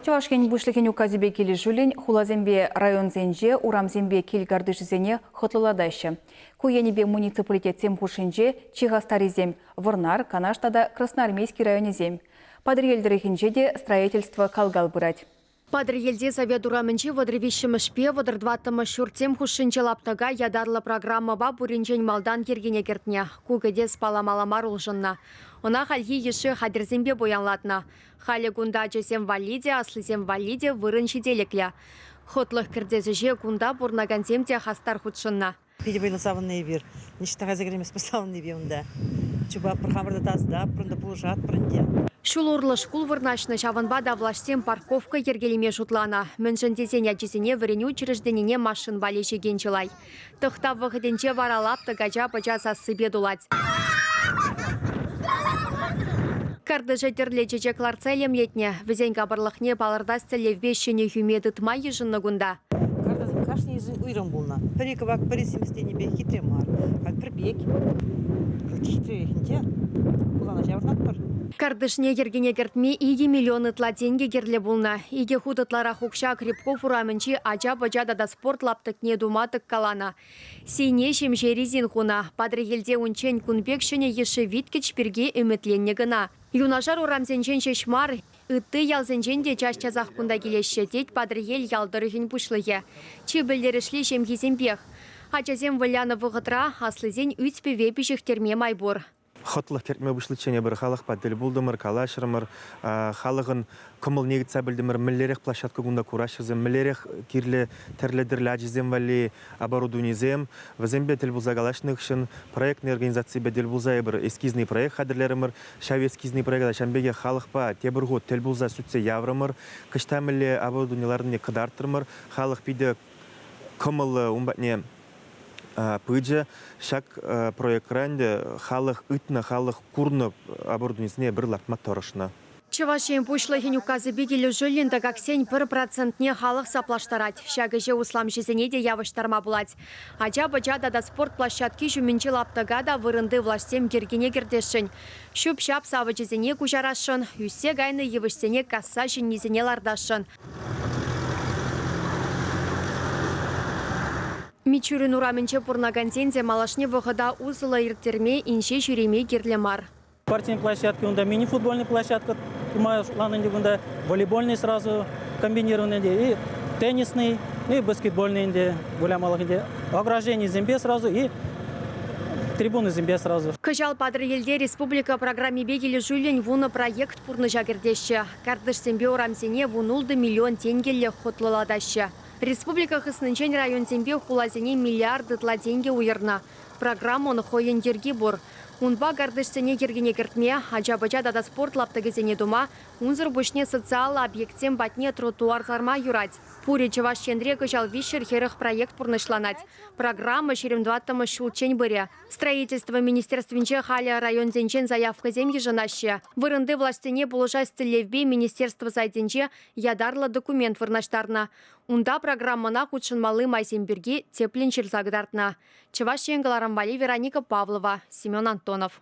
Чӑваш Ен Пуҫлӑхӗн указӗпе килӗшӳллӗн хуласемпе районсенче урамсемпе кил картишӗсене хӑтлӑлатаҫҫӗ. Ку енӗпе муниципалитетсем хушшинче чи хастаррисем Вӑрнар, Канаш тата Красноармейски районӗсем. Патӑрьел тӑрӑхӗнче те строительство кал-кал пырать. Патӑрьелти Совет урамӗнчи 33-мӗшпе 34-мӗш ҫуртсем хушшинчи лаптӑка ятарлӑ программӑпа пуринчен малтан йӗркене кӗртнӗ. Ку кӗтес паламалла мар улшӑннӑ. Ӑна хальхи йышши хатӗрсемпе пуянлатнӑ. Халӗ кунта ачасем валли те, аслисем валли те вырӑн ҫителӗклӗ. Хӑтлӑх кӗртес ӗҫе кунта пурӑнакансем те хастар хутшӑннӑ. Питӗ вӑйлӑ савӑннӑ эпир. Ниҫта кайса кӗрейместпӗр савӑннипе унта. Чупатпӑр, хамӑр та тасататпӑр, унта пулӑшатпӑр ӗнтӗ. Ҫул урлӑ шкул вырнаҫнӑ, ҫавӑнпа та влаҫсем парковка йӗркелеме шутланӑ. Мӗншӗн тесен ачисене вӗренӳ учрежденине машинпа леҫекен чылай. Тӑхтав вӑхӑтӗнче вара лаптӑк ача-пӑча сассипе тулать. Картише тӗрлӗ чечек лартса илемлетнӗ. Вӗсен капӑрлӑхне палӑртас тӗллевпе ҫӗнӗ хӳме тытма йышӑннӑ кунта. Картасем кашнийӗшӗн уйрӑм пулнӑ. Пӗри кӑвак, пӗри симӗс тенипе хитре мар. Халь пӗр пек. Хитререх ӗнтӗ. Хулана ҫаврӑнатпӑр. Картишне йӗркене кӗртме 2 миллион ытла тенкӗ кирлӗ пулнӑ. Икӗ хут ытларах укҫа Крепков урамӗнчи ача-пӑча тата спорт лаптӑкне тума тӑккаланӑ. Сийне ҫемҫе резин хунӑ. Патӑрьелте унччен кун пек ҫӗнӗ йышши виткӗч пирки ӗмӗтленнӗ кӑна. Юнашар урамсенчен ҫеҫ мар, ытти ялсенчен те час-часах кунта килеҫҫӗ, тет Патӑрьел ял тӑрӑхӗн пуҫлӑхӗ. Чи пӗлтерӗшли ҫемйисемпех. Ачасем вылянӑ вӑхӑтра аслисен ӳт-пӗве пиҫӗхтерме май пур. Хӑтлӑх кӗртме пуҫличчен эпир халӑхпа тӗл пултӑмӑр, калаҫрӑмӑр, халӑхӑн кӑмӑлне ыйтса пӗлтӗмӗр, мӗнлерех площадка кунта кураҫҫӗ-сем, мӗнлерех кирлӗ тӗрлӗ-тӗрлӗ ачисем валли оборудованисем. Вӗсемпе тӗл пулса калаҫнӑ хыҫҫӑн проектный организаципе тӗл пулса эпир эскизный проект хатӗрлерӗмӗр. Ҫав эскизный проекта ҫавӑн пекех халӑхпа тепӗр хут тӗл пулса сӳтсе яврӑмӑр, кӑҫта мӗнле оборудовани ларнине кӑтартрӑмӑр. Халӑх питӗ кӑмӑллӑ ун патне пычӗ. Ҫак проектра ӗнтӗ халӑх ыйтнӑ, халӑх курнӑ оборудованисене эпир лартма тӑрӑшнӑ. Чӑваш Ен Пуҫлӑхӗн указӗпе килӗшӳллӗн тӑкаксен пӗр процентне халӑх саплаштарать. Ҫак ӗҫе усламҫӑсене те явӑҫтарма пулать. Ача-пӑча тата спорт площадки ҫумӗнчи лаптӑка та вырӑнти влаҫсем йӗркене кӗртесшӗн. Ҫӳп-ҫап савӑчӗсене куҫарасшӑн, ӳссе кайнӑ йывӑҫсене касса ҫӗннисене лартасшӑн. Мичурин урамӗнче пурӑнакансен те малашне вӑхӑта усӑллӑ ирттерме инҫе ҫӳреме кирлӗ мар. Спортивный площадка, унта мини-футбольный площадка тума шутланӑ ӗнтӗ кунта, волейбольный сразу комбинированный ӗнтӗ, и теннисный, ну и баскетбольный ӗнтӗ вылямалӑх ӗнтӗ. Огражденисемпе сразу и трибунӑсемпе сразу. Кӑҫал Патӑрьелте республика программипе килӗшӳллӗн вунӑ проект пурнӑҫа кӗртеҫҫӗ. Картишсемпе урамсене вунултӑ миллион тенкӗллӗх хӑтлӑлатаҫҫӗ. Республика хыснинчен районсемпе хуласене миллиард ытла тенкӗ уйӑрнӑ. Программӑн хӑйӗн йӗрки пур. Унпа картишсене йӗркене кӗртме, ача-пӑча тата спорт лаптӑкӗсене тума, унсӑр пуҫне социаллӑ объектсем патне тротуар сарма юрать. Пурӗ Чӑваш Енре кӑҫал 340 проект пурнӑҫланать. Программа 24-мӗш ҫулччен пырӗ. Строительство министерствинче халӗ районсенчен заявкӑсем йышӑнаҫҫӗ. Вырӑнти влаҫсене пулӑшас тӗллевпе министерство сайтӗнче ятарлӑ документ вырнаҫтарнӑ. Унта программӑна хутшӑнмалли майсем пирки тӗплӗн ҫырса кӑтартнӑ. Чӑваш Ен кӑларӑм валли Вероника Павлова, Семен Антонов.